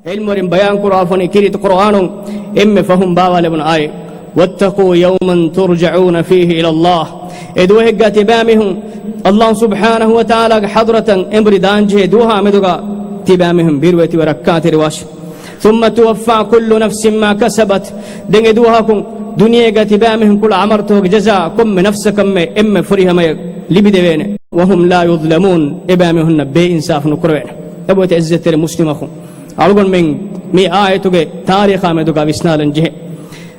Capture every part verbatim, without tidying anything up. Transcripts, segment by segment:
ޢިލްމުވެރިން ބަޔާންކުރާފަނި ކީރިތި ޤުރުއާނުން އެންމެ ފަހުން ބާވާލެވުނު އާޔަތް. وَاتَّقُوا يَوْمًا تُرْجَعُونَ فِيهِ إِلَى اللَّهِ. އެ ދުވަހެއްގަ ތިބާމީހުން، ﷲ ސުބްޙާނަހޫ ވަތަޢާލާގެ ޙަޟްރަތަށް އެނބުރި ދާންޖެހޭ ދުވަހާ މެދުގަ ތިބާމީހުން ބިރުވެތިވެ ރައްކާތެރިވާށި. ثُمَّ تُوَفَّى كُلُّ نَفْسٍ مَا كَسَبَتْ. ދެން އެ ދުވަހަކުން ދުނިޔޭގަ ތިބާމީހުން ކުޅަ ޢަމަލުތަކުގެ ޖަޒާ ކޮންމެ ނަފްސަކަށްމެ އެންމެ ފުރިހަމަޔަށް ލިބިދެވޭނެ. وَهُمْ لَا يُظْلَمُونَ. އެބާމީހުންނަށް ބޭއިންސާފު ނުކުރެވޭނެ. އެބައޮތް ޢިއްޒަތްތެރި މުސްލިމް އަޚުން. އަޅުގަނޑުމެން މި އާޔަތުގެ ތާރީޚާ މެދުގަ ވިސްނާލަން ޖެހޭ.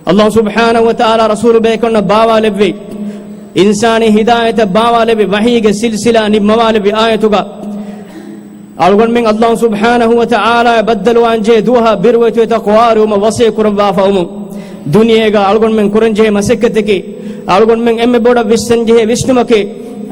ﷲ ސުބްޙާނަހޫ ވަތަޢާލާ ރަސޫލު ބޭކަލުންނަށް ބާވާލެއްވި، އިންސާނީ ހިދާޔަތަށް ބާވާލެއްވި ވަޙީގެ ސިލްސިލާ ނިންމަވާލެއްވި އާޔަތުގަ، އަޅުގަނޑުމެން ﷲ ސުބްޙާނަހޫ ވަތަޢާލާ ބައްދަލުވާންޖެހޭ ދުވަހަށް ބިރުވެތިވެތި ތަޤްވާވެރިވުމަށް ވަޞިއްޔަތް ކުރައްވާފަ ވުމުން، ދުނިޔޭގަ އަޅުގަނޑުމެން ކުރަންޖެހޭ މަސައްކަތަކީ، އަޅުގަނޑުމެން އެންމެ ބޮޑަށް ވިސްނަންޖެހޭ ވިސްނުމަކީ،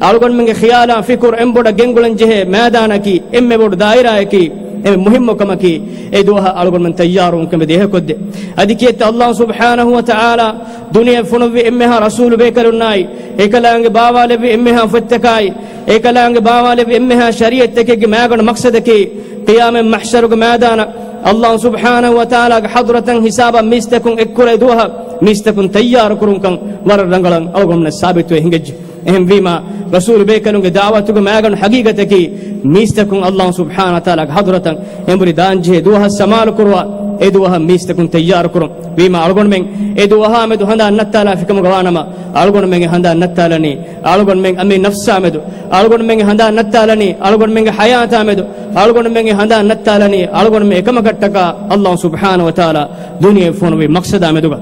އަޅުގަނޑުމެންގެ ޚިޔާލާ ފިކުރު އެންމެ ބޮޑަށް ގެންގުޅަންޖެހޭ މައިދާނަކީ، އެންމެ ބޮޑު ދާއިރާއަކީ، އެންމެ މުހިއްމު ކަމަކީ، އެ ދުވަހަށް އަޅުގަނޑުމެން ތައްޔާރުވުން ކަމެއް ދޭހަކޮށްދޭ. އަދި ކިއެއްތަ ﷲ ސުބްޙާނަހޫ ވަތަޢާލާ ދުނިޔެ ފޮނުއްވި އެންމެހާ ރަސޫލު ބޭކަލުންނާއި، އެކަލާނގެ ބާވާލެއްވި އެންމެހާ ފޮތްތަކާއި، އެކަލާނގެ ބާވާލެއްވި އެންމެހާ ޝަރީޢަތްތަކެއްގެ މައިގަނޑު މަޤްޞަދަކީ، ޤިޔާމަތް މަޙްޝަރުގެ މައިދާނަށް ﷲ ސުބްޙާނަހޫ ވަތަޢާލާގެ ޙަޟްރަތަށް ހިސާބަށް މީސްތަކުން އެއްކުރޭ ދުވަހަށް މީސްތަކުން ތައްޔާރު ކުރުންކަން ވަރަށް ރަނގަޅަށް އަޅުގަނޑުމެންނަށް ސާބިތުވެ ހިނގައްޖެ. އެހެންވީމާ، ރަސޫލު ބޭކަލުންގެ ދަޢުވަތުގެ މައިގަނޑު ޙަޤީޤަތަކީ، މީސްތަކުން ﷲ ސުބްޙާނަހޫ ވަތަޢާލާގެ ޙަޟްރަތަށް އެނބުރި ދާންޖެހޭ ދުވަހަށް ސަމާލުކުރުވާ، އެ ދުވަހަށް މީސްތަކުން ތައްޔާރުކުރުން. ވީމާ، އަޅުގަނޑުމެން އެ ދުވަހާ މެދު ހަނދާން ނައްތާލާފިކަމުގަ ވާނަމަ، އަޅުގަނޑުމެންގެ ހަނދާން ނައްތާލަނީ އަޅުގަނޑުމެން އަމި ނަފްސާ މެދު، އަޅުގަނޑުމެންގެ ހަނދާން ނައްތާލަނީ އަޅުގަނޑުމެންގެ ޙަޔާތާ މެދު، އަޅުގަނޑުމެންގެ ހަނދާން ނައްތާލަނީ އަޅުގަނޑުމެން އެކަމަކަށްޓަކާ ﷲ ސުބްޙާނަހޫ ވަތަޢާލާ ދުނިޔެ ފޮނުވި މަޤްޞަދާ މެދުގަ.